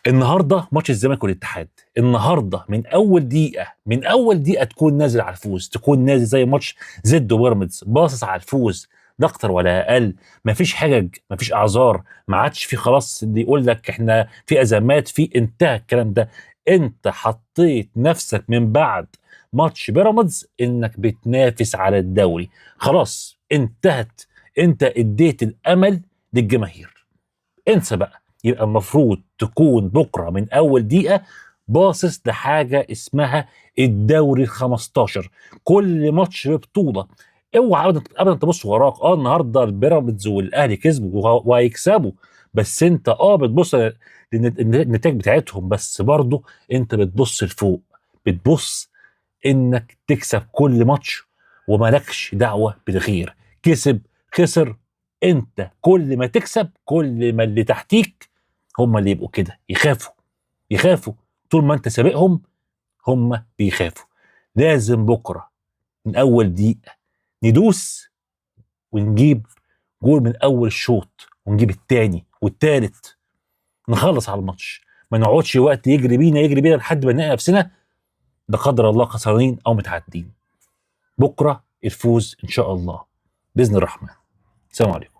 النهارده ماتش الزمالك والاتحاد، النهارده من اول دقيقة، من اول دقيقة تكون نازل على الفوز، تكون نازل زي ماتش زد وبيراميدز باصص على الفوز، لا اكتر ولا اقل. مفيش حجج، مفيش اعذار، ما عادش في خلاص اللي يقول لك احنا في ازمات، في انتهى الكلام ده. انت حطيت نفسك من بعد ماتش بيراميدز انك بتنافس على الدوري، خلاص انتهت، انت اديت الامل للجماهير، انسى بقى. يبقى المفروض تكون بكره من اول دقيقة باصص لحاجة اسمها الدوري ال 15، كل ماتش ببطولة. اوعى ابدا ابدا تبص وراك. النهارده البيراميدز والاهلي كسبوا وهيكسبوا، بس انت بتبص للنتائج بتاعتهم، بس برضه انت بتبص لفوق، بتبص انك تكسب كل ماتش ومالكش دعوه بالغير. كسب خسر، انت كل ما تكسب كل ما اللي تحتيك هم اللي يبقوا كده يخافوا، يخافوا طول ما انت سابقهم هم بيخافوا. لازم بكره من اول دقيقة ندوس ونجيب جول من اول شوط، ونجيب التاني والتالت، نخلص على الماتش، ما نقعدش وقت يجري بينا يجري بينا لحد ما نلاقي نفسنا لا قدر الله خسرانين او متعادلين. بكره الفوز ان شاء الله باذن الرحمن. السلام عليكم.